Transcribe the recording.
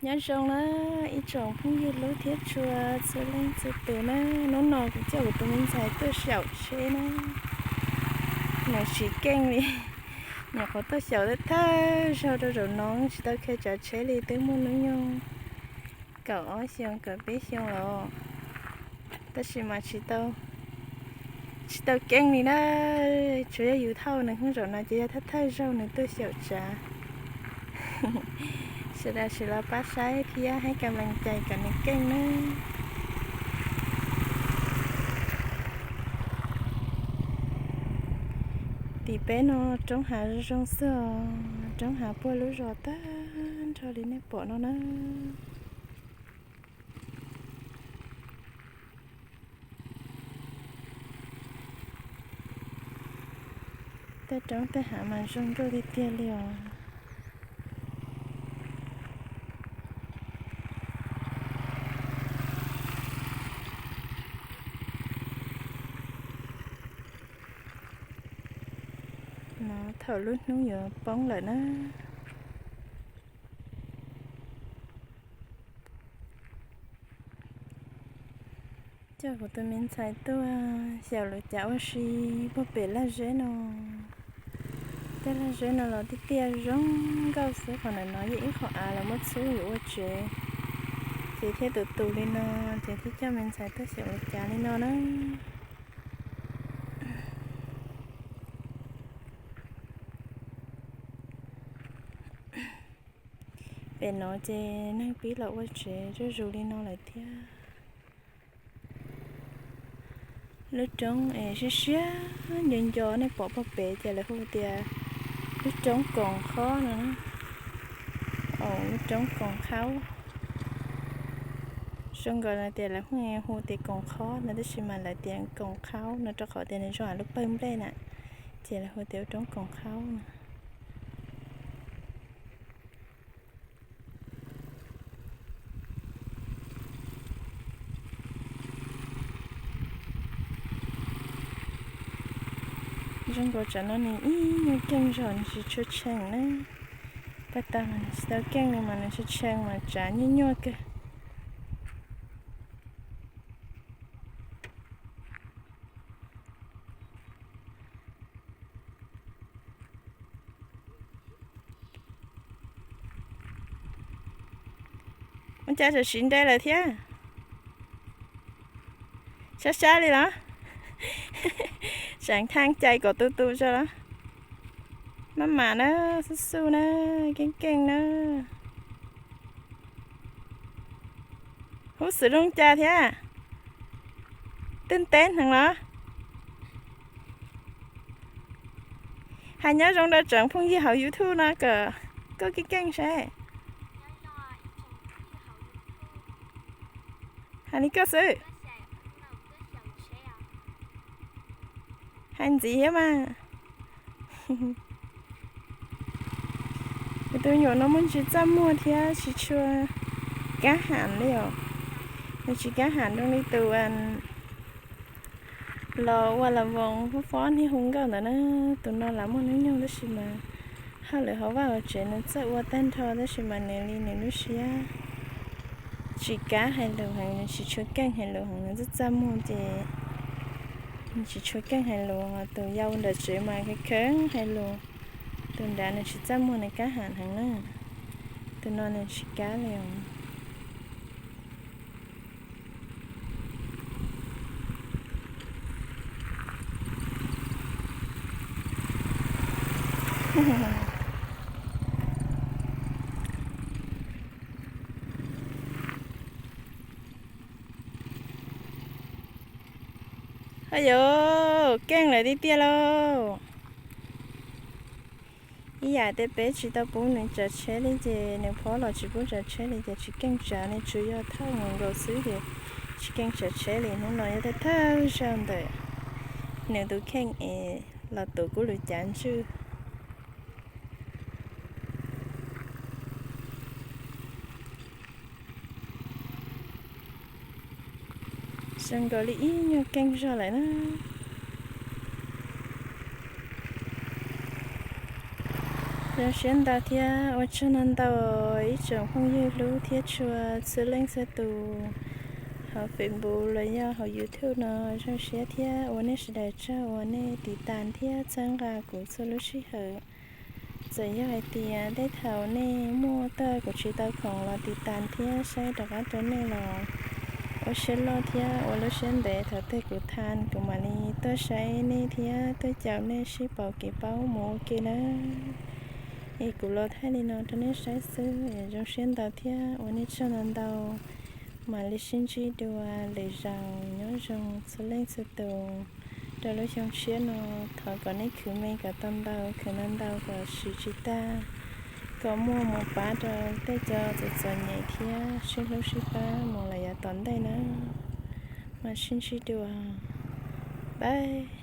Nyob zoo na ib tsoom phooj ywg hlub thiab tshua txhua leej txhua tus na, hnub no kuv coj kuv tus me ntxhais tuaj xyaum tsheb na, nws tsis keej li, nyuam qhuav tuaj xyaum thawj zaug rau zaum no tsis tau kheev tsav tsheb li, twb muaj hnub nyoog kaum ob xyoo kaum peb xyoo los, tab sis mas tsis tau keej li na, tsuas yog yus thauj nws hnub zaum no ces yog thawj thawj zaug nws tuaj xyaum tsav. Sawv daws sim los pab saib thiab hais kam lees cai kom nws keej nawb. Tim peb no roob hav zoo zoo xwb os, roob hav puag lub zos tag nrho li nej pom no na. Tej roob tej hav mas zoo nkauj tiag tiag li os. No thaum lub hnub yuav poob lawm na. Coj kuv tus me ntxhais tuaj xyaum lawv cav ua si puag pem laj zeb no. Tej laj zeb no los tiaj tiaj zoo nkauj xwb, qhov ntawm no yog ib qho av lawv muab txhub yuav ua tsev, ces thiaj tus tus li no, ces thiaj coj me ntxhais tuaj xyaum lawv cav li no na. Pem no ces neeg pib los ua tsev zuj zus li no lawm thiab. Lub roob es siab siab nco nco nej pom puag pem ces lawv hu tias lub roob Koos Qhob no. Lub roob Koos Qhaub. Zoo nkaus li tias lawv hu tias Koos Qhob no tab sis mas lawv tias Koos Qhaub no rau qhov tias nws zoo lub pawg nplej na, ces lawv hu tias lub roob Koos Qhaub no. Zoo nkaus tsam no nws ib nyuag keej zog nws tsis tshua tshee na. Tag tag mas nws tsis tau keej li mas nws tsis tshee mas tsav nyuaj nyuaj kawg. Ua cas tseem siv nte lawm thiab? Sab sab li los? Tseem thaj cai kom tu tu tso los? Maj mam na, xub xub na, keej keej na. Hub xwm zoo cas thiab? Twb teb heev los? Hais nyob zoo rau tsoom phooj ywg hauv YouTube no kom koj keej keej seb. Hais li koj xwb. Hais ntxiv thiab mas. Kuv tus me nyuam no muaj ntsis txaj muag thiab tsis tshua kab ham li os. Nws tsis kab ham zoo li tus los ua las voos fob fob niag hu nkauj ntawd na. Tus no lam muaj hnub nyoog tab sis mas hauj lwm hauv vaj hauv tsev nws txawj ua tag nrho tab sis mas nws li nws lub siab tsis kab hais lus heev, nws tsis tshua keej hais lus heev, nws txaj txaj muag ces nws tsis tshua keej hais lus. Tus yau ntawm tsev mas kheev kheev hais lus, tus nrad nws tsis txaj muag nws kab ham heev na. Tus no nws tsis kab li os. Haj yam keej lawm tiag tiag lauj. Ib yam tias peb tsis tau pub nws tsav tsheb li ces nws phob los tsis pub tsav tsheb li ces tsis keej tsav, nws tsuas yog thauj nkaus nkaus xwb ces tsis keej tsav tsheb li. Hnub no yog thawj thawj zaug ntawm nws tus kheej es los tuav kuv lub cav ntswj. Zoo nkaus li ib nyuag keej zog lawm na. Zoo siab ntau thiab ua tsaug ntau ntau ib tsoom phooj ywg hlub thiab tshua txhua leej txhua tus hauv Facebook los yog hauv YouTube no. Zoo siab thiab ua nej sawv daws tsaug uas nej tiv tas thiab txhawb nqa kuv txhua lub sij hawm. Txawm yog hais tias tej thaum nej muaj tuaj kuv tsis tau khoom los tiv tas thiab saib rov qab rau nej los ua siab loj thiab ua lub siab ntev, thaum twg kuv tham kuv mam li tuaj saib nej thiab tuaj caum nej sib pauv kev paub mus ua ke nawb. Es kuv los thaij li no rau nej saib xwb, zoo siab ntau thiab ua nej tsaug ntau ntau. Mam li sib ntsib dua lwm zaus, nyob zoo txhua leej txhua tus. Rau lub xyoo tshiab no, thov kom nej khwv me kom tau ntau, khwv ntau ntau kom siv tsis tag, kom muaj mus pab rau tej cov txom txom nyem thiab sib hlub sib pab mus lawm yav tom ntej nawb. Mam sib ntsib dua, bye.